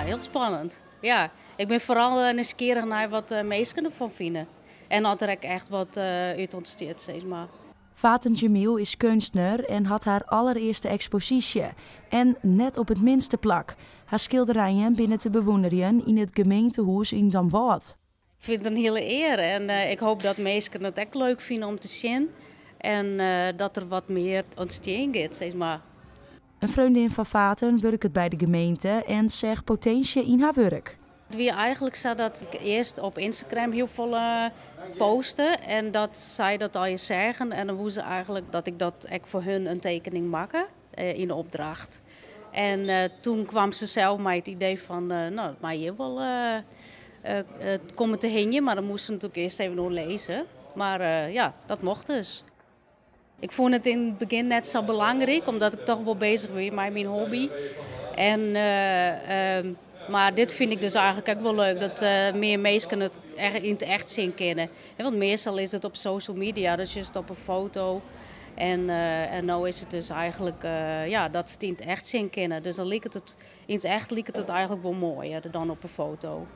Hiel spannend. Ja, ik bin foaral nijsgjirrich nei wat de minsken derfan fine. En oft der ek echt wat út ûntstiet, sis mar. Faten Jamil is keunstner en hat har alderearste eksposysje. En net op it minste plak. Har skilderijen binne te bewûnderjen yn it gemeentehûs yn Damwâld. Ik fyn it in hiele ear en ik hoopje dat minsken it ek leuk fine om te sjen. En dat der wat mear ûntstean giet, sis mar. In freondin fan Faten wurket by de gemeente en seach potinsje yn har wurk. It wie eigentlik sa dat ik earst op Instagram hiel folle poste en dat sy dat allegear seagen en dan woe se eigentlik dat ik dat ek foar hun in tekening makke yn de opdracht. En toen kaam se sels mei it idee fan, no, dat mei hjir wol komme te hingjen, mar dan moast se natuerlik earst even oerlizze. Mar ja, dat mocht dus. Ik fûn it yn it begjin net sa belangryk, omdat ik dochs wol beuzich wie mei myn hobby. En, mar dit fyn ik dus eigentlik ek wol leuk, dat mear minsken it yn it echt sjen kinne. Want meastal is it op social media, dus just op in foto. En no is it dus eigentlik, ja, dat se it yn it echt sjen kinne. Dus dan liket it, yn it echt liket it eigentlik wol moaier dan op in foto.